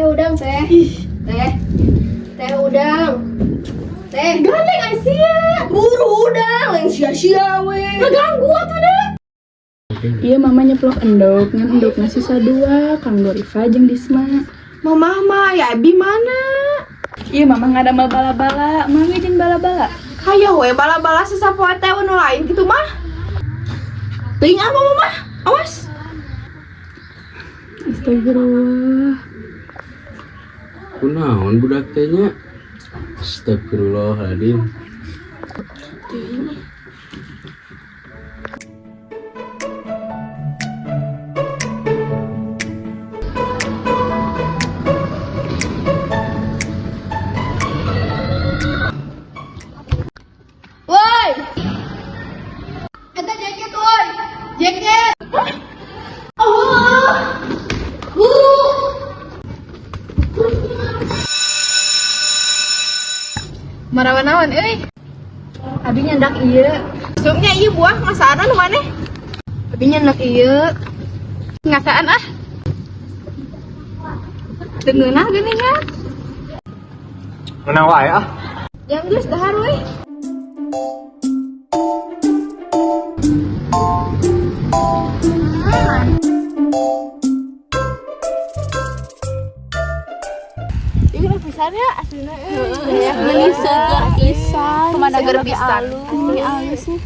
Teh udang teh. Teh. Teh udang. Teh. Gandeng ai sia. Buru udang lain sia-sia we. Ngeganggu atuh deh. Iya mama nyeplok endog, ngan endogna sisa dua, Kang Dorifa jeung Disma. Mamah mah ya Abi mana? Iya mama ngadamel bala-bala, mami jeung bala-bala. Hayo we bala-bala sasapoe teh nu lain gitu mah. Teuing apa mamah? Awas. Astagfirullah. Kunaon budak teh nya? Astagfirullahaladzim. Woi. Eta jaket woi. Jaket. Oh. Buru. Marawan-awan euy. Abi nyandak ieu. Sumnya ieu buah ngasaan nu maneh? Abi nyandak ieu. Ngasaan ah. Teu ngeunah geuning ya. Menang wae ah. Yang geus dahar we. Ieu mah pisan ya aslina euy. Meuni seger pisan. Kemana seger pisan. Asli alus nih.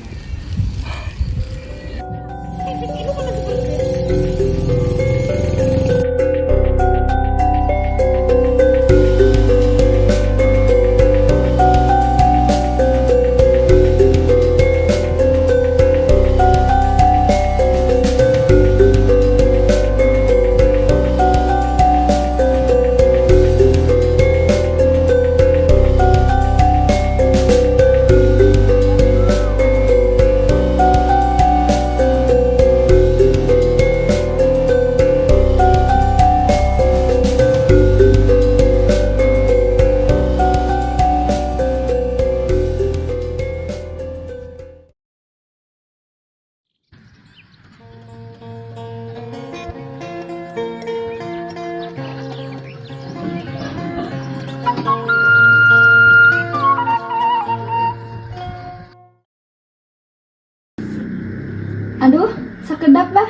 Aduh, sakedap bah.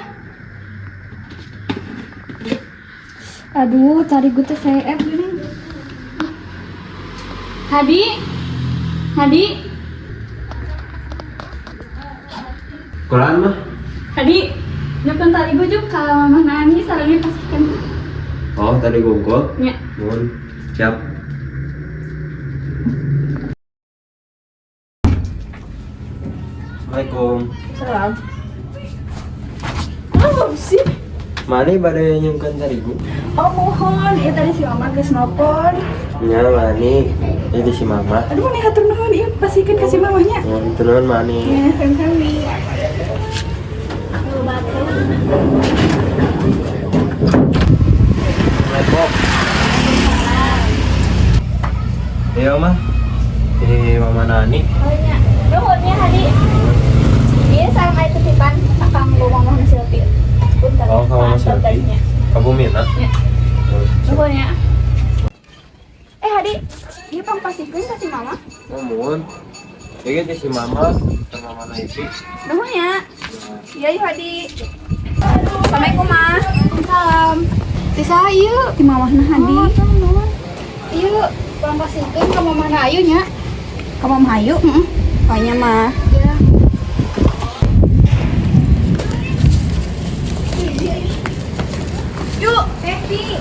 Aduh, cari gue teh CF gini. Hadi, Hadi, Kulaan mah? Hadi. Nyepen tali gue juga ka mama nani sarangnya pastikan. Oh, tadi gongkol. Nya. Mohon. Siap. Assalamualaikum. Salam. Kenapa sih? Mani bade nyungkeun tarigu? Oh mohon, iya tadi si mama geus nelpon. Nya mani, itu si mama. Aduh, nih hatur nuhun, iya pastikan kasih mamanya. Mohon nuhun mani. Ya, sami-sami. Assalamualaikum. Iya mah. Di mama Nani. Oh nya, nuhun nya Hadi. Iya sareng aya titipan akang gua mama Silvi. Punten. Oh, ka Mama Silvi. Ka Bumina. Nya. Nuhun nya. Eh Hadi, ieu pang pastikeun ka si mama. Mohon. Iya di si mama, sama mama Naifi. Nuhun ya. Iya yuk Hadi. Assalamualaikum Ma. Waalaikumsalam. Ti saha ieu? Ti mamahna Hadi. Oh, ieu pang pastikeun ka mamahna Ayu nya. Ka mamah Ayu? Heeh. Oh nya mah. Ya. Yuk, Tepi.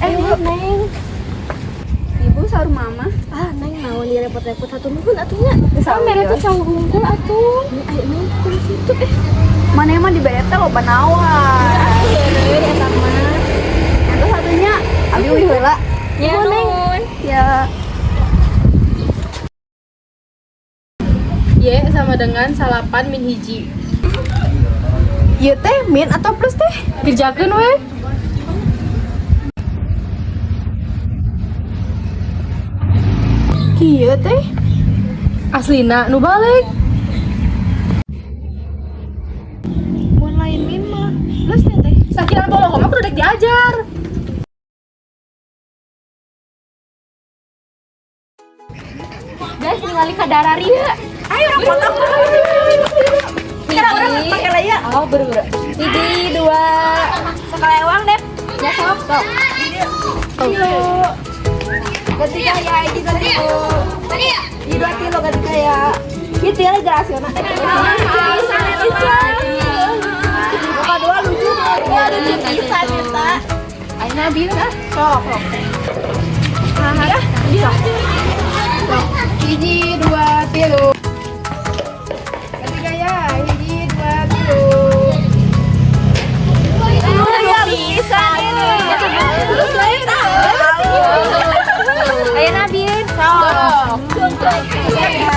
Eh, Bu, Neng. Ibu saur mama. Ah, Neng naon ieu repot-repot hatur nuhun atuh nya. Sama mere tuh cau hungkul atuh. Ayo Neng kudu situ eh. Mana emang di bere teh loba nawar. Heureun eta mah. Itu satunya abi uih heula. Ya, Nuhun, Neng. nuhun. Ya. Y sama dengan salapan min hiji. Ieu teh min atau plus teh? Kerjakeun we. Kieu teh. Aslina nu balik. Mun lain min mah plus teh. Sakiran bolong mah kudu dek diajar. Tinggali ka darari. Ayo urang foto. Sekarang urang pakai lah ya. Oh, buru-buru. Hiji, dua. Sakalewang deh. Ya sok, sok. Tilu. Ganti gaya, hiji dua tilu. Hiji dua tilu ganti gaya. Ieu tilu gerasiona. Muka dua lucu. Ya lucu pisan eta. Ayeuna bieu ah. Sok, sok. Ya. Hiji, dua, tilu. Ganti gaya. Hiji, dua, tilu. Ya pisan ini. Terus lain. Ayeuna bieu. Sok. Ganti gaya.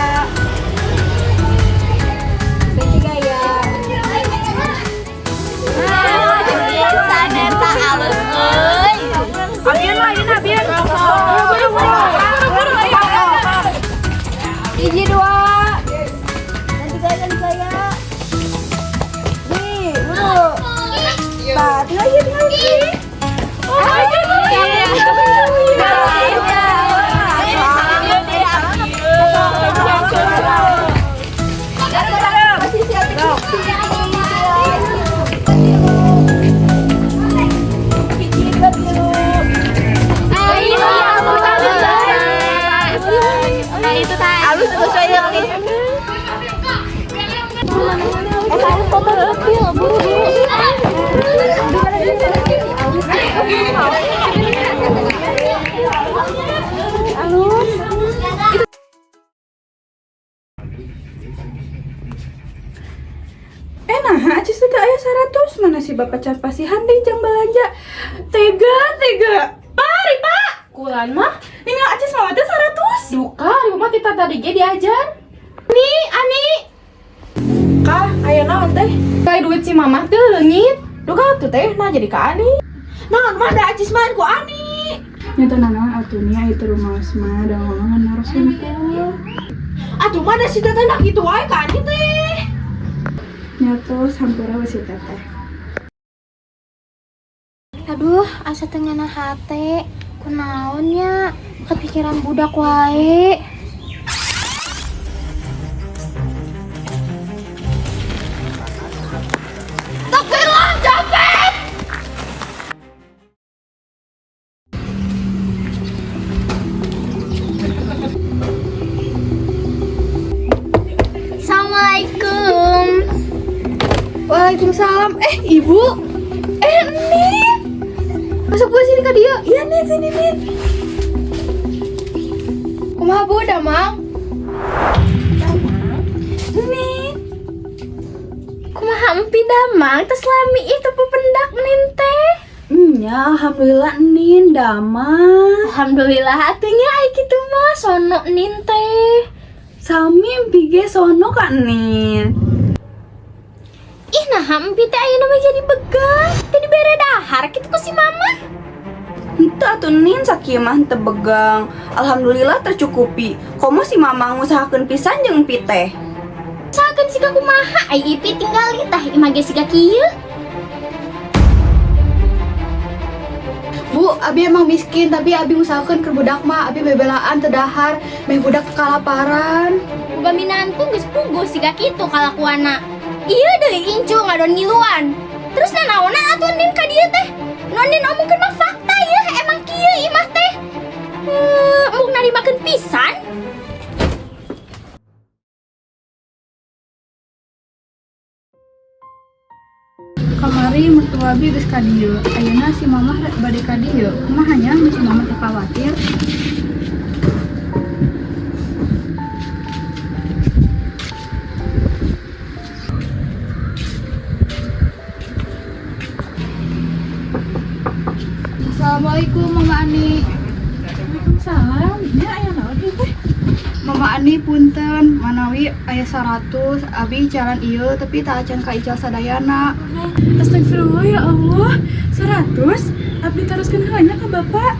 Pisan eta alus euy. Abieun lah, ini abieun. Buru, buru, buru. Hiji dua. Ganti gaya, ganti gaya. Nih, buru. Nah, tinggal lagi, tinggal lagi. Oh my God. Hiji dua tilu. Ayo, itu tadi. Halus terus saya nih. Eh, harus foto kecil, buru-buru. Alus. Eh nah, acis teh aya 100, mana si bapak can pasihan deui jang belanja. Tega, tega. Pak, Pak. Kulan mah Ini acis mama teh 100. Duka, di rumah kita tadi ge diajar. Nih, Ani. Kah, aya naon teh? Kayak duit si mamah tuh leungit. Duka tuh teh, nah jadi ka Ani. Naon mah da acis mah ku Ani. Nyata nanaon atuh nya itu rumah mah da ngomongan naros hungkul. Atuh mah da si teteh nak kitu wae ka Ani teh. Nyato sampura we si teteh. Aduh, asa teu ngeunah hate. Kunaon nya? Kepikiran budak wae. Astagfirullah, capek. Assalamualaikum. Waalaikumsalam. Eh, Ibu. Eh, Nin. Masuk gue sini ke dia. Iya, Nin, sini, Nin. Kumaha Bu, damang? Nin. Kumaha empi damang tos lami itu pependak nin teh. Nya, alhamdulillah Nin damang. Alhamdulillah atuh nya ai kitu mah sono nin teh. Sami empi ge sono ka Nin. Ih nah empi teh ayeuna mah jadi begang. Teu dibere dahar kitu ku si mama. Henteu atuh Nin sakieu mah henteu begang. Alhamdulillah tercukupi. Komo si mama ngusahakeun pisan jeung empi teh. Sakeun siga kumaha ai ipi tinggali tah imah ge siga kieu. Bu, abi emang miskin, tapi abi ngusahakeun keur budak mah, abi bebelaan teu dahar, meh budak kalaparan. Boga minantu geus puguh siga kitu kalakuanna. Ieu deui incu ngadon ngiluan. Terus nanaonan atuh nin ka dieu teh? Nu nin omongkeun mah fakta ya, emang kieu imah teh. Heuh, embung narimakeun pisan. Kamari mertua abi geus ka dieu. Ayeuna si mamah rek bade ka dieu. Kumaha nya si mamah teh khawatir. Assalamualaikum Mama Ani. Waalaikumsalam. Nya aya naon ieu teh? Mama Ani punten, manawi aya 100, abi jalan ieu tapi tak acan ka ical sadayana. Astagfirullah ya Allah. 100? Abdi teruskeun heula nya ka bapak.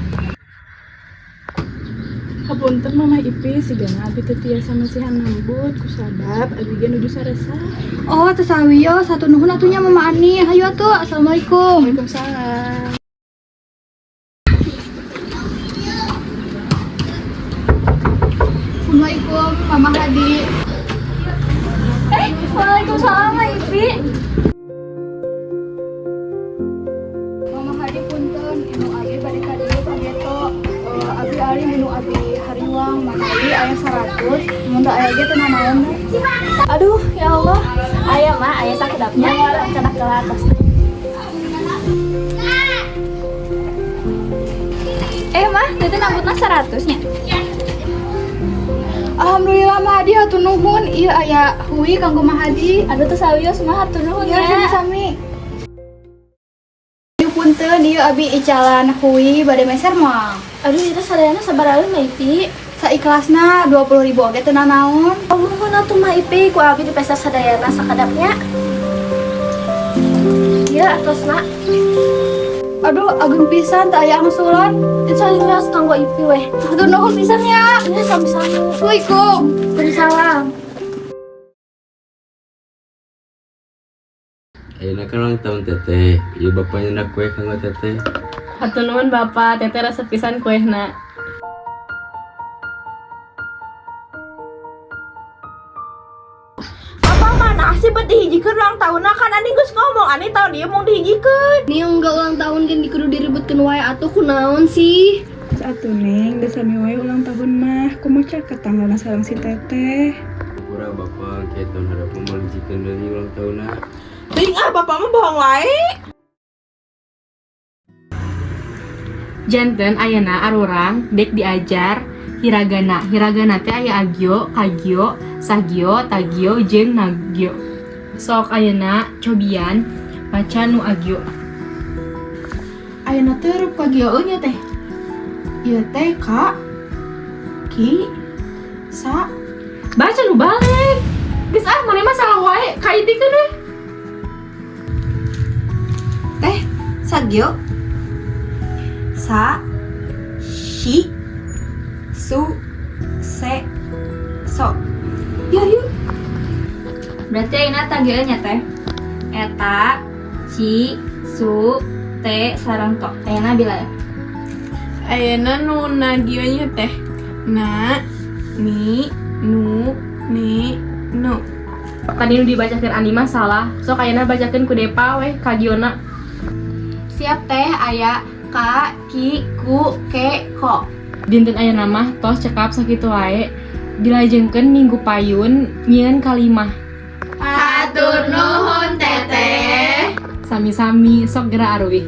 Hapunten Mama Ipi, sigana abdi teu tiasa masihan nambut kusabab abdi ge nuju saresa. Oh, teu sawios, hatur nuhun atuh nya Mama Ani. Hayu atuh, assalamualaikum. Waalaikumsalam. Assalamualaikum. Mama Hadi. Eh, waalaikumsalam Ma Ipi. Mama Hadi, punten, indung abi bade ka dieu kageto. Eh, abi alim indung abi hariwang, manawi aya 100, mun teu aya ge teu nanaon. Aduh, ya Allah. Aya mah, aya sakedapnya cedak ke atas. Eh mah, itu nambutna 100 nya. Alhamdulillah, Ma Hadi, hatur nuhun. Ieu aya hui kanggo Ma Hadi. Aduh, tuh sawios mah, hatur nuhun Iya, ya. Sami-sami. Ieu punten, ieu abi icalan hui, bade meser moal? Aduh, itu sadayana sabaraha, Ma Ipi? Saikhlasna, 20.000 oge teu nanaon. Oh, nuhun atuh Ma Ipi, ku abi dipeser sadayana sakedapnya. Iya, atosna. Aduh, agung pisan, teu aya angsulan. Itu sawios kanggo Ipi weh. Hatur nuhun pisan ya. Ini sami-sami. Assalamualaikum. Waalaikumsalam. Ayeuna kan ulang tahun Teteh. Ieu Bapak nyandak kue kanggo Teteh. Hatur nuhun, Bapak, Teteh resep pisan kuehna. Bapak mana sih bet dihijikeun ulang tahunna? Kan Ani geus ngomong Ani tahun ieu mau dihijikeun. Nih enggak ulang tahun kan dikudu diributkeun wae atuh, kunaon sih? Terus atuh, Neng, da sami wae ulang tahun mah. Kumaha caket tanggalna sareng si Teteh. Pura Bapak kayak tahun hadapan mau dihijikeun deui ulang tahunna. Teuing ah, bapak mah bohong wae. Janten ayeuna arurang dek diajar hiragana. Hiragana teh aya agyo, kagyo, sagyo, tagyo, jeung nagyo. Sok ayeuna cobian maca nu agyo. Ayeuna teh huruf kagio nya teh. Ieu teh ka ki sa. Baca nu balik. Geus ah, maneh mah salah wae, ka Ipi we. Teh sagyo sa shi su se so. Ya yuk. Berarti ayeuna tagio nya teh. Eta, ci, su, te, sareng to. Ayeuna bila ya? Ayeuna nu nagio nya teh. Na, ni, nu, ni, nu. Tadi nu dibacakeun Ani mah salah. Sok ayeuna bacakeun ku Depa weh kagiona. Siap teh, aya ka, ki, ku, ke, ko. Dinten ayeuna mah tos cekap sakitu wae. Dilajengkeun minggu payun nyieun kalimah. Hatur nuhun, Teteh. Sami-sami, sok geura aruih.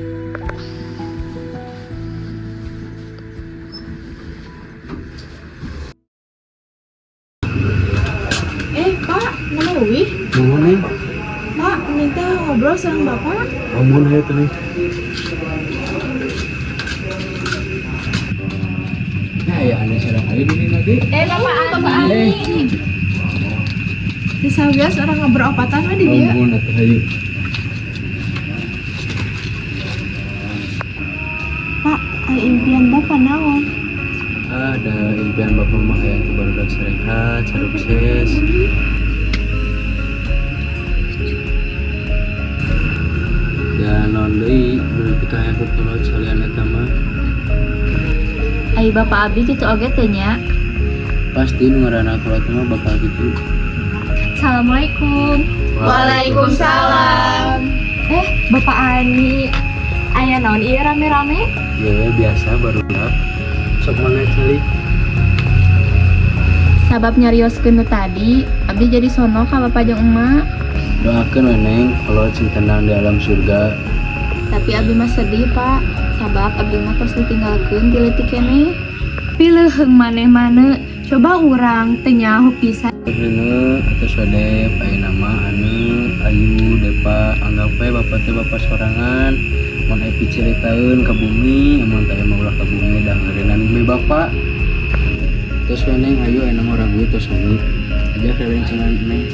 Eh, Pak, mana Wih? Nuhun, Neng. Pak, minta ngobrol sama Bapak. Amun hayu teh, Neng. Nah, ya aneh sareng ayu di lagi. Eh, Bapak Ani. Eh, Di sawios orang ngobrol opatan mah di dieu. ampun atuh hayu. Pak, ai impian Bapak naon? Ada impian Bapak mah hayang teh barudak sarehat, sukses. Ya naon deui, nu dipikahayang ku kolot salian eta mah. Ai Bapak abi kitu oge teh nya. Pasti nu ngaranna kolot mah bakal gitu. Assalamualaikum. Waalaikumsalam. Eh, Bapak Ani. Aya naon ieu rame-rame? Ya biasa barudak. Sok mangga calik. Sabab nyarioskeun nu tadi, abdi jadi sono ka Bapak jeung emak. Doakeun we, Neng, kolot sing tenang di alam surga. Tapi abdi mah sedih, Pak. Sabab abdi mah tos ditinggalkeun ti leutik keneh. Pileuheung maneh mana? Coba urang teu nyaho pisan. Rene atau sodep aya nama anu Ayu Depa, anggap we bapak teh bapak sorangan. Mun aya piceritaeun ka bumi, amun teh mah ulah ka bumi, da ngeureunnan bumi bapak. Terus we, Neng, ayu aya nama urang gue tos sami aja rerencangan Neng.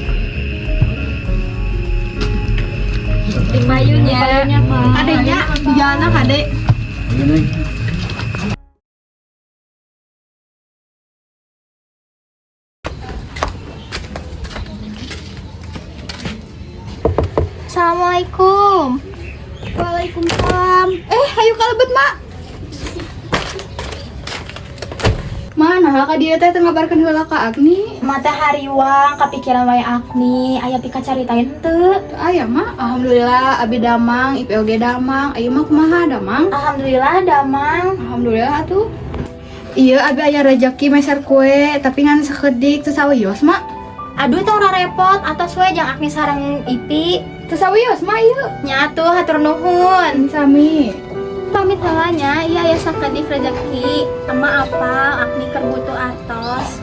Mayunya. Kadenya di jalan kade. Ayo, Neng. Assalamualaikum. Waalaikumsalam. Eh, ayo kalebet, Mak. Mana Nah, ka dieu teh teu ngabarkeun heula ka Agni. Mata hariwang kapikiran wae Agni, aya pikacaritaeun teu? Teu aya mah. Alhamdulillah abi damang, Ipi oge damang. Ayu mah kumaha damang? Alhamdulillah damang. Alhamdulillah atuh. Iya, abi aya rezeki meser kue, tapi ngan sakedik teu sawios mak. Aduh tong repot atos we jang Agni sareng Ipi. Teu sawios mah ieu. Nya atuh hatur nuhun. Sami. Pamit heula nya, iya aya sakedik rezeki. Ama apa Agni keur butuh artos.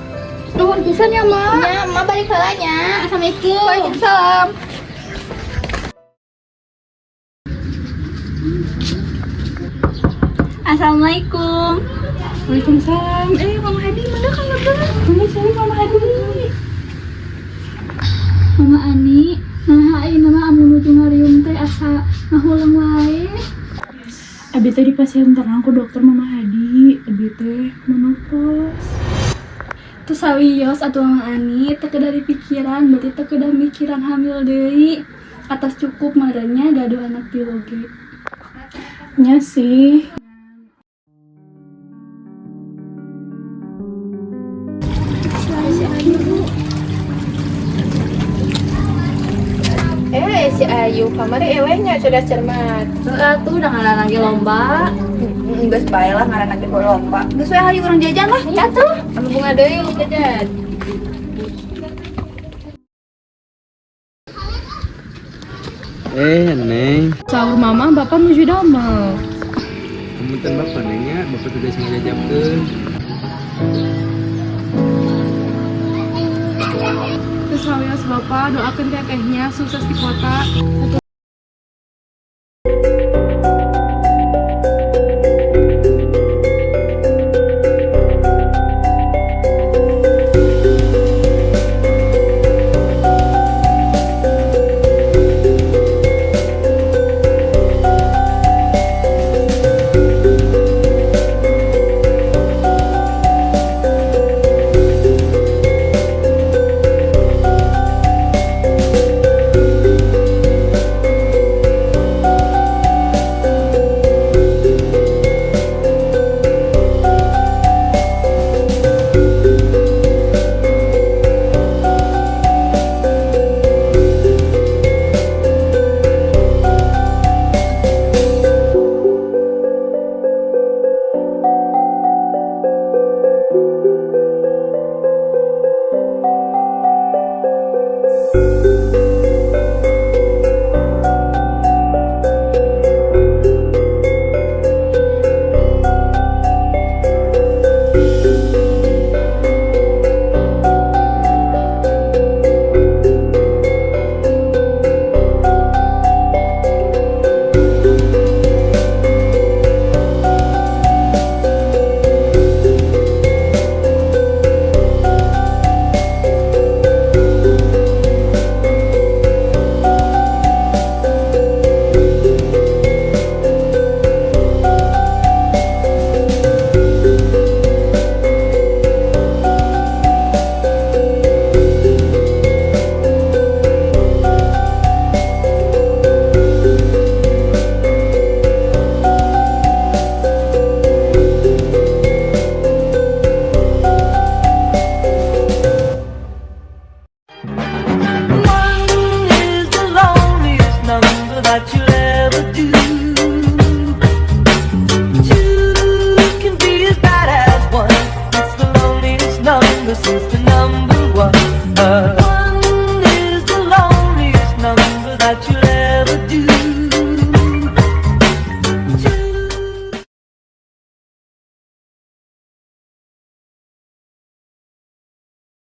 Nuhun pisan ya, Mak. Nya, emak balik heula nya. Assalamualaikum. Waalaikumsalam. Assalamualaikum. Waalaikumsalam. Eh, Mama Hadi, mana kan lebar? Mama cari Mama Hadi. Mama Ani, nah ayeuna mah amun nuju ngariung teh asa ngahuleng wae. Abi teh dipasihan terang ku dokter Mama Hadi. Abi teh menopause. Teu sawios atuh Mama Ani, teu kedah dipikiran, berarti teu kedah mikiran hamil deui. Atos cukup meureun nya gaduh anak tilu ge. Nya sih. Eh, si Ayu kamari ewe nya cerdas cermat. Heeh tuh udah ngaran lagi lomba. Geus bae lah ngaranna ge lomba. Geus we hayu urang jajan lah. Ya tuh. Anu bunga deui lu jajan. Eh, Neng. Saur mama bapak nuju damel. Punten bapak nengnya, bapak tugas ngajajabkeun. Terus sawios bapak doakeun tetehnya sukses di kota.